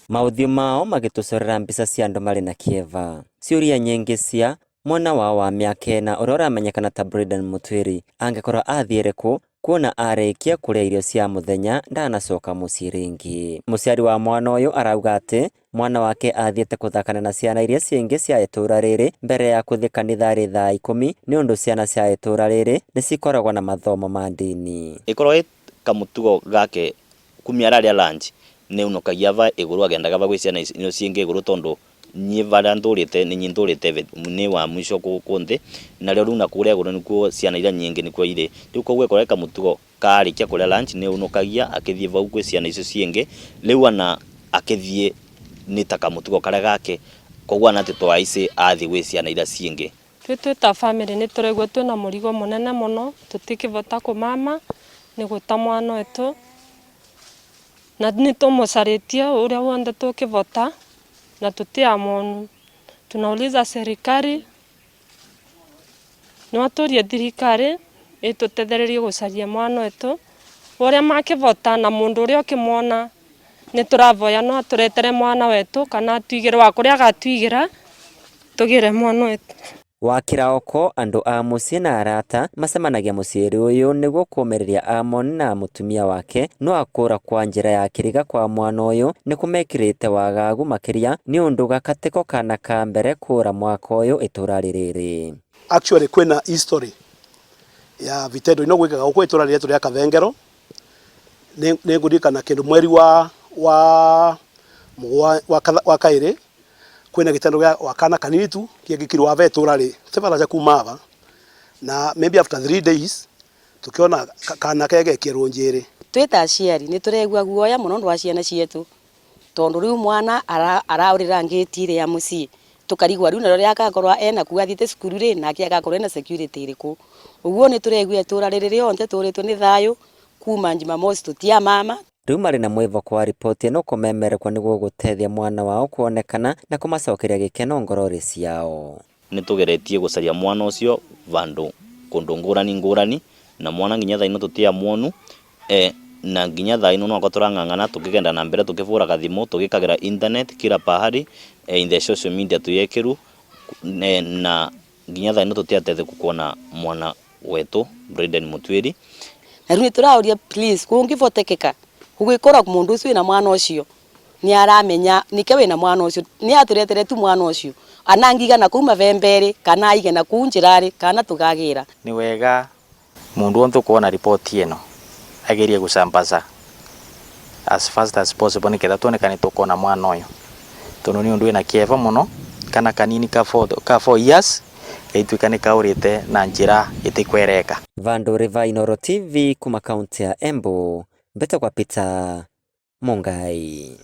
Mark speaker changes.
Speaker 1: Maũthiũ mao magĩtũcorera mbica cia andũ marĩ na kĩeva. Ciũria nyingĩ cia mwana wao wa mĩaka 4 ũrĩa ũramenyekana ta Braden Mutwiri angĩkorwo athiĩre kũ kuona arĩkia kũrĩa irio cia mũthenya ndanacoka mũciĩ rĩngĩ. Mũciari wa mwana ũyũ arauga atĩ mwana wake athiĩte kũthakana na ciana iria cingĩ cia itũra rĩrĩ mbere ya kũthiĩ kanitha rĩ thaa 10 nĩ ũndũ ciana cia itũra rĩrĩ nĩ cikoragwo na mathomo ma ndini.
Speaker 2: Ĩkorwo ĩ kamũtugo gake kumia ararĩa lunch nĩ unukagia va igũrũ agendaga va gwĩ ciana icio cingĩ igũrũ tondu niĩ varĩa ndũrĩte nĩ niĩ ndũrĩte nĩ wa mũico gũkũ nthĩ narĩo rĩu na kũrĩa igũrũ nĩkuo ciana iria nyingĩ nĩkuo irĩ rĩu koguo ĩkorwo ĩ kamũtugo karĩkia kũrĩa lunch nĩ unukagia akĩthiĩ vau gwĩ ciana icio ciĩngĩ rĩu ana akĩthiĩ nĩ ta kamũtugo karĩa gake koguo ana atĩ twice athiĩ gwĩ ciana iria ciĩngĩ.
Speaker 3: Twĩ twĩ ta bamĩrĩ nĩ tũraigua twĩna mũrigo mũnene mũno tũtikĩvota kũmama nĩ gũta mwana witũ na nĩ tũmũcarĩtie ũrĩa wothe tũkĩvota na tũtiamwonu. Tunauliza serikali no tũrie thirikari ĩtũtethererie gũcaria mwana witũ ũrĩa makĩvota na mũndũ ũrĩa ũkĩmwona nĩ tũravoya no atũretere mwana wetu kana atuigĩre wa kũrĩa agatuigĩra tũgĩre mwana wetu.
Speaker 1: Wa kĩraoko andũ a mũciĩ na arata macemanagia mũciĩ ũyũ nĩguo kũmĩrĩria Amon na mũtumia wake no akũra kwa njĩra ya kĩriga kwa mwana ũyũ nĩ kũmekĩrĩte wagagu makĩria nĩ ũndũ gakatĩko kana ka mbere kũra mwaka ũyũ itũra rĩrĩ.
Speaker 4: Actually kwĩna history ya vitendo ino gwĩkaga gũkũ itũra rĩetũ rĩa Kathengero. Nĩ ngũririkana kĩndũ mweri wa kaĩrĩ kwĩna gĩtendo gĩa wa kana kanini tu kĩngĩkirwo wa itũra rĩ tibaraja kuma aba na maybe after 3 days tukiona kana kegekĩrwo njĩrĩ.
Speaker 5: Twĩ ta aciari nĩ tũregua guoya mũno ũndũ wa ciana cietu tondu riu mwana araurira ngĩti ĩrĩa ya mũciĩ tũkarigwa riu narĩo rĩrĩa agakorwo ena kuo athiĩte cukuru rĩ nake agakorwo ena security ĩrĩkũ. Ũguo nĩ tũregua itũra rĩrĩ rĩothe tũrĩtwo nĩ thayũ kuma Jumamosi tũtiamama.
Speaker 1: Rĩu marĩ na mwĩvoko wa riboti ĩno kũmemerekwo nĩguo gũtethia mwana wao kuonekana na kũmacokeria gĩkeno ngoro-rĩ ciao.
Speaker 2: Nĩ tũgeretie gũcaria mwana ũcio vandũ kũndũ ngũrani ngũrani na mwana nginya thaa ino tũtiamuonu na nginya thaa ino nwako tũrang'ang'ana tũkĩgenda na mbere tũkĩbũraga thimũ tũgĩkagĩra internet kila pahali in the social media tuyekĩru na nginya thaa ino tũtiatetheku kuona mwana wetu Braden Mutwiri.
Speaker 5: Na rĩu nĩ tũraũria please kũngĩvotekeka gũgĩkorwo mũndũ ũcio wĩna mwana ũcio nĩ aramenya nĩke wĩna mwana ũcio nĩ atũretere tu mwana ũcio anangiga na kũu mavemberĩ kana aige na kũu njĩrarĩ kana tũkagĩra.
Speaker 6: Nĩ wega mundu wonthe ukuona ripoti ĩno agerie gũcambaza as fast as possible niketha tuone kana nĩtũkuona mwana ũyũ tondu nĩ ũndũ wĩna kĩeva mũno kana kanini ka 4 years gaituĩka nĩ kaũrĩte na njĩra ĩtĩkwereka.
Speaker 1: Vandu Riva Inooro TV kuma kaunti ya Embu mbete kwa Peter Mungai.